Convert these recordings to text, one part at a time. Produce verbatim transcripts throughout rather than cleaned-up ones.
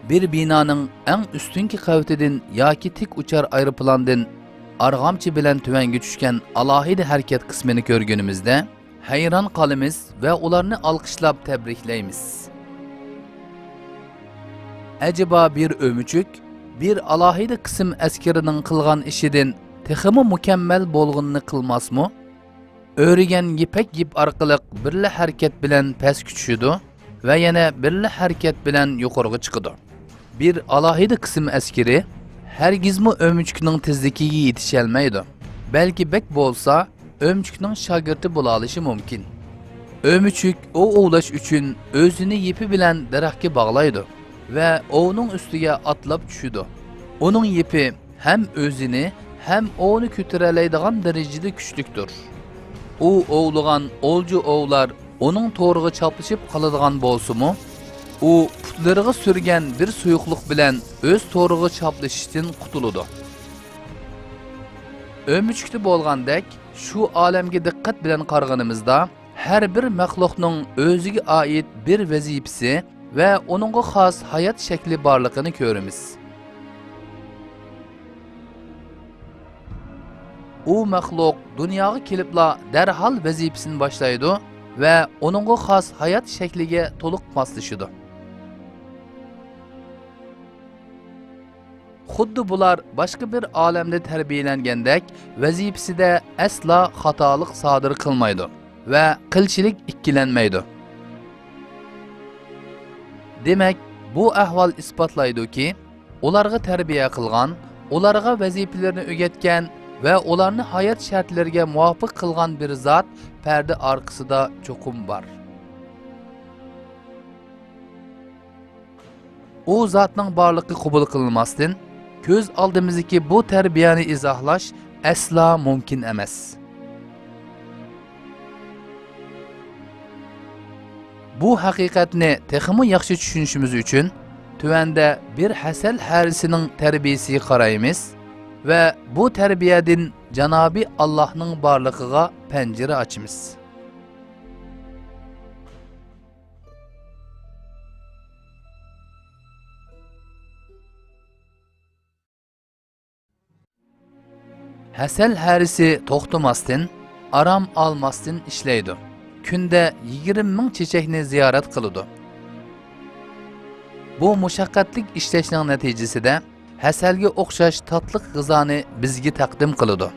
بىر بىنانىڭ ئەڭ ئۈستۈنكى قەۋىتىدىن ياكى تىك ئۇچار ئايروپىلاندىن ئارغامچا بىلەن تۆۋەنگە چۈشكەن ئالاھىدە ھەرىكەت قىسمىنى كۆرگىنىمىزدە، ھەيران قالىمىز ۋە ئۇلارنى ئالقىشلاپ تەبرىكلەيمىز. ئەجەبا بىر ئۆمۈچۈك بىر ئالاھىدە قىسىم ئەسكىرىنىڭ قىلغان ئىشىدىن تېخىمۇ مۇكەممەل بولغىنىنى قىلماسمۇ؟ ئۆرۈگەن يىپەك يىپ ئارقىلىق بىرلا ھەرىكەت بىلەن پەسكە چۈشىدۇ ۋە يەنە بىرلا ھەرىكەت بىلەن يۇقىرىغا چىقىدۇ. بىر ئالاھىدە قىسىم ئەسكىرى ھەرگىزمۇ ئۆمۈچۈكنىڭ تېزلىكىگە يېتىشەلمەيدۇ، بەلكى بەك بولسا ئۆمۈچۈكنىڭ شاگىرتى بولالىشى مۇمكىن. ئۆمۈچۈك ئوۋ ئوۋلاش ئۈچۈن ئۆزىنى يىپى بىلەن دەرەخكە باغلايدۇ ۋە ئوۋنىڭ ئۈستىگە ئاتلاپ چۈشىدۇ. ئۇنىڭ يىپى ھەم ئۆزىنى، ھەم ئوۋنى كۆتۈرەلەيدىغان دەرىجىدە كۈچلۈكتۇر. ئۇ ئوۋلىغان ئولجا ئوۋلار ئۇنىڭ تورىغا چاپلىشىپ قالىدىغان بولسىمۇ، ئۇ پۇتلىرىغا سۈرگەن بىر سۇيۇقلۇق بىلەن ئۆز تورىغا چاپلىشىشتىن قۇتۇلىدۇ. ئۆمۈچۈكتە بولغاندەك، شۇ ئالەمگە دىققەت بىلەن قارىغىنىمىزدا، ھەر بىر مەخلۇقنىڭ ئۆزىگە ئائىت بىر ۋەزىپىسى ۋە ئۇنىڭغا خاس ھايات شەكلى بارلىقىنى كۆرىمىز. ئۇ مەخلۇق دۇنياغا كېلىپلا دەرھال ۋەزىپىسىنى باشلايدۇ ۋە ئۇنىڭغا خاس ھايات شەكلىگە تولۇق ماسلىشىدۇ. خۇددى بۇلار باشقا بىر ئالەمدە تەربىيەلەنگەندەك، ۋەزىپىسىدە ئەسلا خاتالىق سادىر قىلمايدۇ ۋە قىلچىلىك ئىككىلەنمەيدۇ. دېمەك، بۇ ئەھۋال ئىسپاتلايدۇكى، ئۇلارغا تەربىيە قىلغان، ئۇلارغا ۋەزىپىلىرىنى ئۆگەتكەن ۋە ئۇلارنى ھايات شەرتلىرىگە مۇۋاپىق قىلغان بىر زات پەردە ئارقىسىدا چوقۇم بار. ئۇ زاتنىڭ بارلىقى قوبۇل قىلىنماستىن، كۆز ئالدىمىزدىكى بۇ تەربىيەنى ئىزاھلاش ئەسلا مۇمكىن ئەمەس. بۇ ھەقىقەتنى تېخىمۇ ياخشى چۈشىنىشىمىز ئۈچۈن، تۆۋەندە بىر ھەسەل ھەرىسىنىڭ تەربىيەسىگە قارايمىز ۋە بۇ تەربىيەدىن جانابى ئاللاھنىڭ بارلىقىغا پەنجىرە ئاچىمىز. ھەسەل ھەرىسى توختىماستىن، ئارام ئالماستىن ئىشلەيدۇ. كۈندە يىگىرمە مىڭ چېچەكنى زىيارەت قىلىدۇ. بۇ مۇشەققەتلىك ئىشلەشنىڭ نەتىجىسىدە ھەسەلگە ئوخشاش تاتلىق غىزانى بىزگە تەقدىم قىلىدۇ.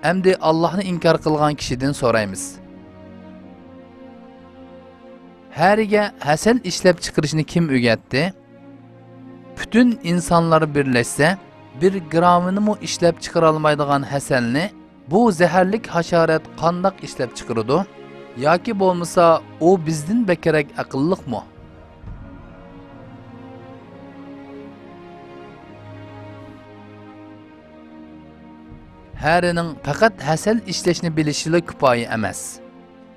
ئەمدى ئاللاھنى ئىنكار قىلغان كىشىدىن سورايمىز. ھەرىگە ھەسەل ئىشلەپ چىقىرىشنى كىم ئۆگەتتى؟ پۈتۈن ئىنسانلار بىرلەشسە، بىر گرامىنىمۇ ئىشلەپ چىقىرالمايدىغان ھەسەلنى بۇ زەھەرلىك ھاشارات قانداق ئىشلەپ چىقىرىدۇ؟ ياكى بولمىسا ئۇ بىزدىن بەكرەك ئەقىللىقمۇ؟ ھەرىنىڭ پەقەت ھەسەل ئىشلەشنى بىلىشىلا كۇپايە ئەمەس.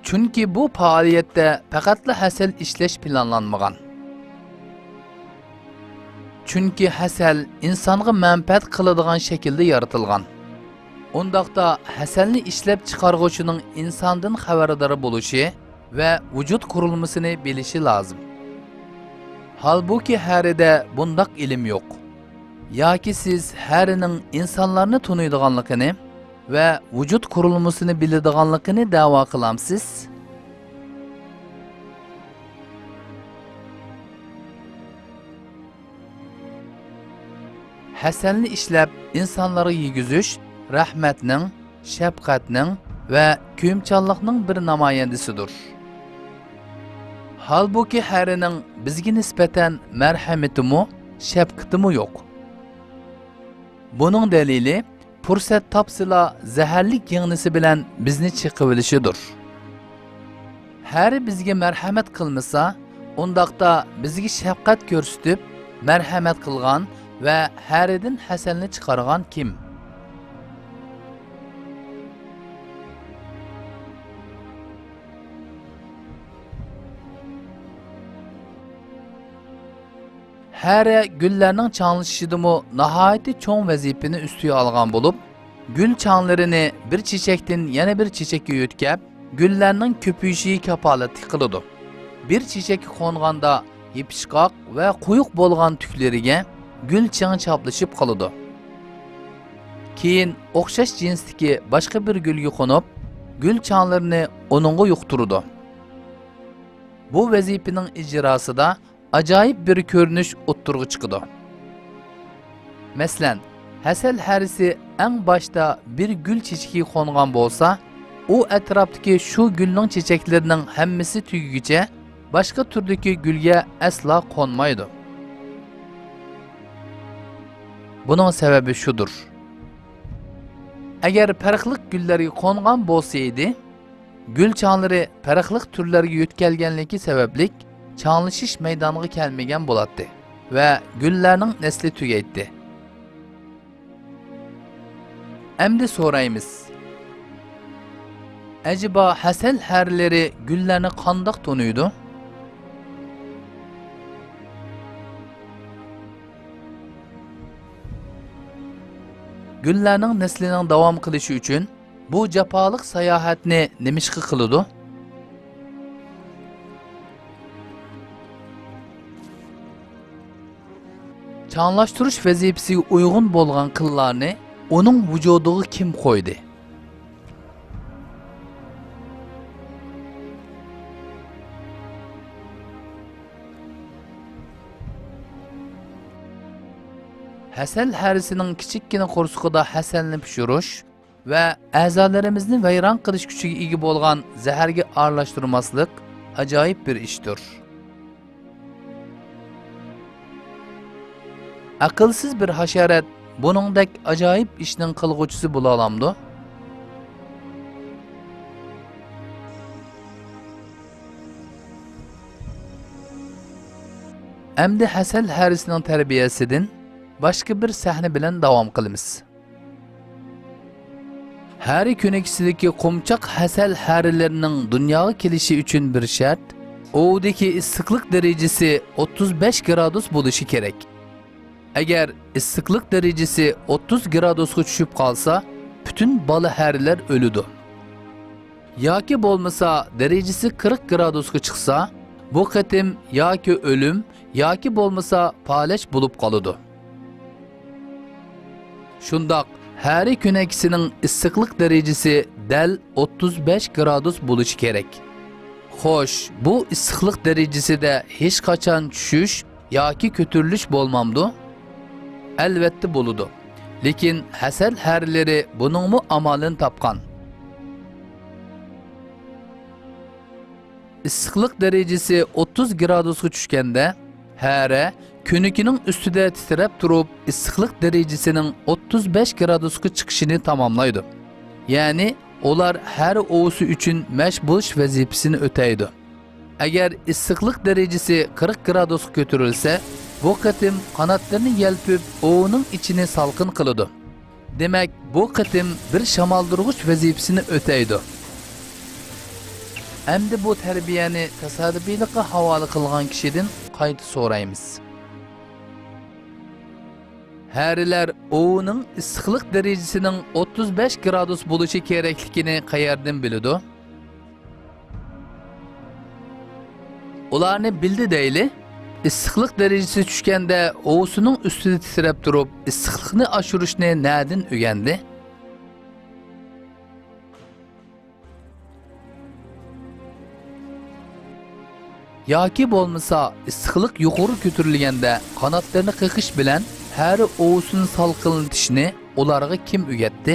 چۈنكى بۇ پائالىيەتتە پەقەتلا ھەسەل ئىشلەش پىلانلانمىغان. چۈنكى ھەسەل ئىنسانغا مەنپەئەت قىلىدىغان شەكىلدە يارىتىلغان. ئۇنداقتا ھەسەلنى ئىشلەپ چىقارغۇچىنىڭ ئىنساندىن خەۋەردار بولۇشى ۋە ۋۇجۇد قۇرۇلمىسىنى بىلىشى لازىم. ھالبۇكى، ھەرىدە بۇنداق ئىلىم يوق. ياكى سىز ھەرىنىڭ ئىنسانلارنى تونۇيدىغانلىقىنى ۋە ۋۇجۇد قۇرۇلمىسىنى بىلىدىغانلىقىنى دەۋا قىلامسىز؟ ھەسەلنى ئىشلەپ ئىنسانلارغا يېگۈزۈش رەھمەتنىڭ، شەپقەتنىڭ ۋە كۆيۈمچانلىقنىڭ بىر نامايەندىسىدۇر. ھالبۇكى، ھەرىنىڭ بىزگە نىسبەتەن مەرھەمىتىمۇ، شەپقىتىمۇ يوق. بۇنىڭ دەلىلى، پۇرسەت تاپسىلا زەھەرلىك يىڭنىسى بىلەن بىزنى چېقىۋېلىشىدۇر. ھەرى بىزگە مەرھەمەت قىلمىسا، ئۇنداقتا بىزگە شەپقەت كۆرسىتىپ، مەرھەمەت قىلغان ۋە ھەرىدىن ھەسەلنى چىقارغان كىم؟ ھەرە گۈللەرنىڭ چاڭلىشىشىدىمۇ ناھايىتى چوڭ ۋەزىپىنى ئۈستىگە ئالغان بولۇپ، گۈل چاڭلىرىنى بىر چېچەكتىن يەنە بىر چېچەككە يۆتكەپ، گۈللەرنىڭ كۆپىيىشىگە كاپالەتلىك قىلىدۇ. بىر چېچەككە قونغاندا يېپىشقاق ۋە قويۇق بولغان تۈكلىرىگە گۈل چېڭى چاپلىشىپ قالىدۇ. كېيىن ئوخشاش جىنستىكى باشقا بىر گۈلگە قونۇپ، گۈل چاڭلىرىنى ئۇنىڭغا يۇقتۇرىدۇ. بۇ ۋەزىپىنىڭ ئىجراسىدا ئاجايىپ بىر كۆرۈنۈش ئوتتۇرىغا چىقىدۇ. مەسىلەن، ھەسەل ھەرىسى ئەڭ باشتا بىر گۈل چېچىكىگە قونغان بولسا، ئۇ ئەتراپتىكى شۇ گۈلنىڭ چېچەكلىرىنىڭ ھەممىسى تۈگىگىچە باشقا تۈردىكى گۈلگە ئەسلا قونمايدۇ. بۇنىڭ سەۋەبى شۇدۇر. ئەگەر پەرقلىق گۈللەرگە قونغان بولسا ئىدى، گۈل چاڭلىرى پەرقلىق تۈرلەرگە يۆتكەلگەنلىكى سەۋەبلىك چاڭلىشىش مەيدانىغا كەلمىگەن بولاتتى ۋە گۈللەرنىڭ نەسلى تۈگەيتتى. ئەمدى سورايمىز، ئەجەبا ھەسەل ھەرىلىرى گۈللەرنى قانداق تونۇيدۇ؟ گۈللەرنىڭ نەسلىنىڭ داۋام قىلىشى ئۈچۈن بۇ جاپالىق ساياھەتنى نېمىشقا قىلىدۇ؟ چاڭلاشتۇرۇش ۋەزىپىسىگە ئۇيغۇن بولغان قىللارنى ئۇنىڭ ۋۇجۇدىغا كىم قويدى؟ ھەسەل ھەرىسىنىڭ كىچىككىنە قورسىقىدا ھەسەلنى پىشۇرۇش ۋە ئەزالىرىمىزنى ۋەيران قىلىش كۈچىگە ئىگە بولغان زەھەرگە ئارىلاشتۇرماسلىق ئاجايىپ بىر ئىشتۇر. ئەقىلسىز بىر ھاشارات بۇنىڭدەك ئاجايىپ ئىشنىڭ قىلغۇچىسى بولالامدۇ؟ ئەمدى ھەسەل ھەرىسىنىڭ تەربىيەسىدىن باشقا بىر سەھنە بىلەن داۋام قىلىمىز. ھەرە كۆنىكىسىدىكى قومچاق ھەسەل ھەرىلىرىنىڭ دۇنياغا كېلىشى ئۈچۈن بىر شەرت، ئوۋدىكى ئىسسىقلىق دەرىجىسى ئوتتۇز بەش گرادۇس بولۇشى كېرەك. ئەگەر ئىسسىقلىق دەرىجىسى ئوتتۇز گرادۇسقا چۈشۈپ قالسا، پۈتۈن بالا ھەرىلەر ئۆلىدۇ. ياكى بولمىسا دەرىجىسى قىرىق گرادۇسقا چىقسا، بۇ قېتىم ياكى ئۆلۈم، ياكى بولمىسا پالەچ بولۇپ قالىدۇ. شۇنداق، ھەرە كۆنەكىسىنىڭ ئىسسىقلىق دەرىجىسى دەل ئوتتۇز بەش گرادۇس بولۇشى كېرەك. خوش، بۇ ئىسسىقلىق دەرىجىسىدە ھېچقاچان چۈشۈش ياكى كۆتۈرۈلۈش بولمامدۇ؟ ئەلۋەتتە بولىدۇ. لېكىن ھەسەل ھەرىلىرى بۇنىڭمۇ ئامالىنى تاپقان. ئىسسىقلىق دەرىجىسى ئوتتۇز گرادۇسقا چۈشكەندە، ھەرە كۆنىكىنىڭ ئۈستىدە تىترەپ تۇرۇپ، ئىسسىقلىق دەرىجىسىنىڭ ئوتتۇز بەش گرادۇسقا چىقىشىنى تاماملايدۇ. يەنى ئۇلار ھەرە ئوۋىسى ئۈچۈن مەش بولۇش ۋەزىپىسىنى ئۆتەيدۇ. ئەگەر ئىسسىقلىق دەرىجىسى قىرىق گرادۇسقا كۆتۈرۈلسە، بۇ قېتىم قاناتلىرىنى يەلپۈپ، ئوۋىنىڭ ئىچىنى سالقىن قىلىدۇ. دېمەك، بۇ قېتىم بىر شامالدۇرغۇچ ۋەزىپىسىنى ئۆتەيدۇ. ئەمدى بۇ تەربىيەنى تاسادىپىيلىققا ھاۋالە قىلغان كىشىدىن قايتا سورايمىز. ھەرىلەر ئوۋىنىڭ ئىسسىقلىق دەرىجىسىنىڭ ئوتتۇز بەش گرادۇس بولۇشى كېرەكلىكىنى قەيەردىن بىلىدۇ؟ ئۇلارنى بىلدى دەيلى. ئىسسىقلىق دەرىجىسى چۈشكەندە ئوۋىسىنىڭ ئۈستىدە تىترەپ تۇرۇپ، ئىسسىقلىقنى ئاشۇرۇشنى نەدىن ئۆگەندى؟ ياكى بولمىسا ئىسسىقلىق يۇقىرى كۆتۈرۈلگەندە قاناتلىرىنى قېقىش بىلەن ھەرە ئوۋىسىنى سالقىنلىتىشنى ئۇلارغا كىم ئۆگەتتى؟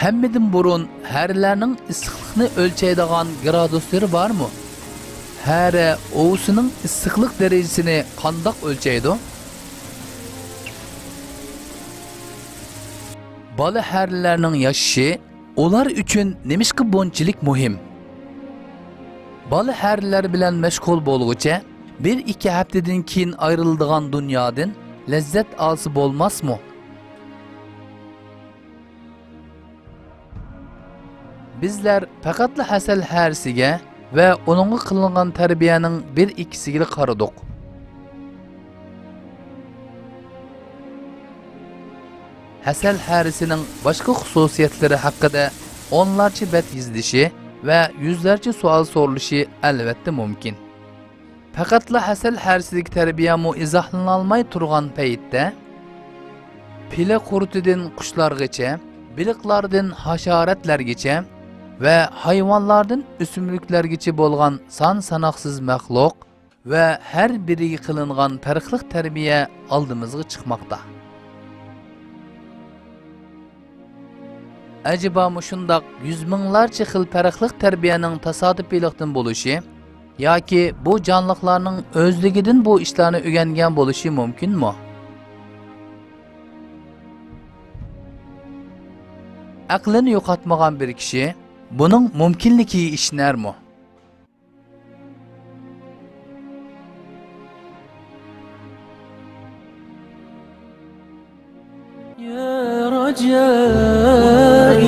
ھەممىدىن بۇرۇن، ھەرىلەرنىڭ ئىسسىقلىقنى ئۆلچەيدىغان گرادۇسلىرى بارمۇ؟ ھەرە ئوۋىسىنىڭ ئىسسىقلىق دەرىجىسىنى قانداق ئۆلچەيدۇ؟ بالا ھەرىلەرنىڭ ياشىشى ئۇلار ئۈچۈن نېمىشقا بۇنچىلىك مۇھىم؟ بالا ھەرىلەر بىلەن مەشغۇل بولغۇچە، بىر-ئىككى ھەپتىدىن كېيىن ئايرىلىدىغان دۇنيادىن لەززەت ئالسا بولماسمۇ؟ بىزلەر پەقەتلا ھەسەل ھەرىسىگە ۋە ئۇنىڭغا قىلىنغان تەربىيەنىڭ بىر-ئىككىسىگىلا قارىدۇق. ھەسەل ھەرىسىنىڭ باشقا خۇسۇسىيەتلىرى ھەققىدە ئونلارچە بەت يېزىلىشى، ۋە يۈزلەرچە سوئال سورىلىشى ئەلۋەتتە مۇمكىن. پەقەتلا ھەسەل ھەرىسىدىكى تەربىيەمۇ ئىزاھلىنالماي تۇرغان پەيتتە، پىلە قۇرتىدىن قۇشلارغىچە، بېلىقلاردىن ھاشاراتلارغىچە ۋە ھايۋانلاردىن ئۆسۈملۈكلەرگىچە بولغان سان ساناقسىز مەخلۇق ۋە ھەر بىرىگە قىلىنغان پەرقلىق تەربىيە ئالدىمىزغا چىقماقتا. ئەجەبا مۇشۇنداق يۈز مىڭلارچە خىل پەرقلىق تەربىيەنىڭ تاسادىپىيلىقتىن بولۇشى ياكى بۇ جانلىقلارنىڭ ئۆزلۈكىدىن بۇ ئىشلارنى ئۆگەنگەن بولۇشى مۇمكىنمۇ؟ ئەقلىنى يوقاتمىغان بىر كىشى بۇنىڭ مۇمكىنلىكىگە ئىشىنەرمۇ؟ يا رجائي،